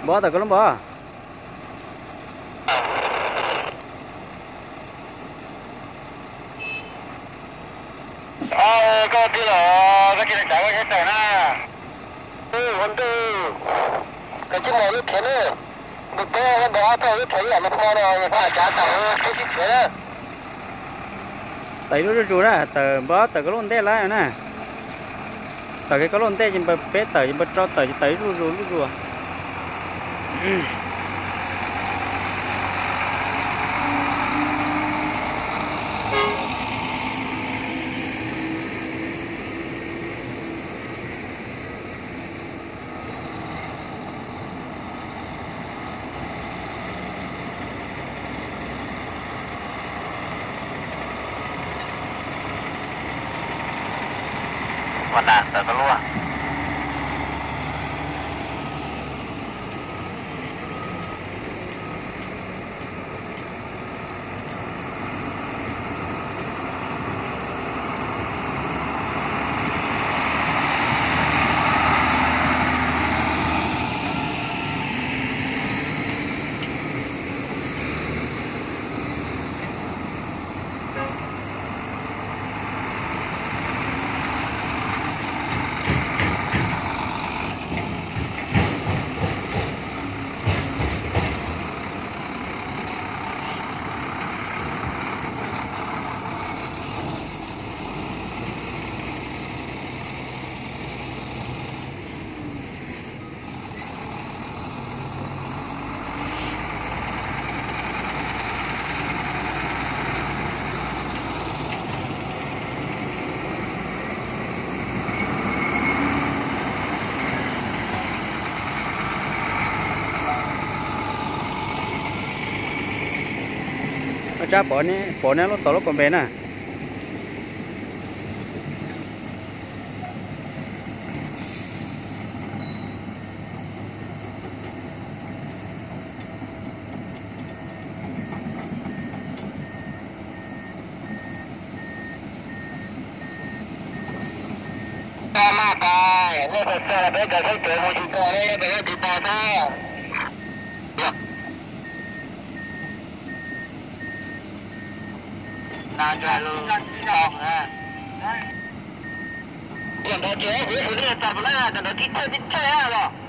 Npov tawm koj lub npov. Koj twb los koj tsis tau tsav koj thiaj tawm na. Ua ntej, koj tsis mus lub khiav na. Ntu peb ntu ob txog lub khiav ib yam no no no, koj tsav tawm thiab tsis khiav na. Tawm ib lub zuj zus na, tawm npov tawm koj lub ntej lawm na. Tawm kiag koj lub ntej ces npawg peb tawm ces npawg rau tawm ces tawm ib zuj zus zuj zus. Ua nas tawm koj lub. Ua tsab pov neb lub tod lub kaus npe na. Maj tas, nej txawm xav peb cov saib cov mus tsis tau, nej peb tiv tas xwb. Cov ntawd ces kuv ib tug nej tas pov na, cov ntawd tib thawj tib thawj los.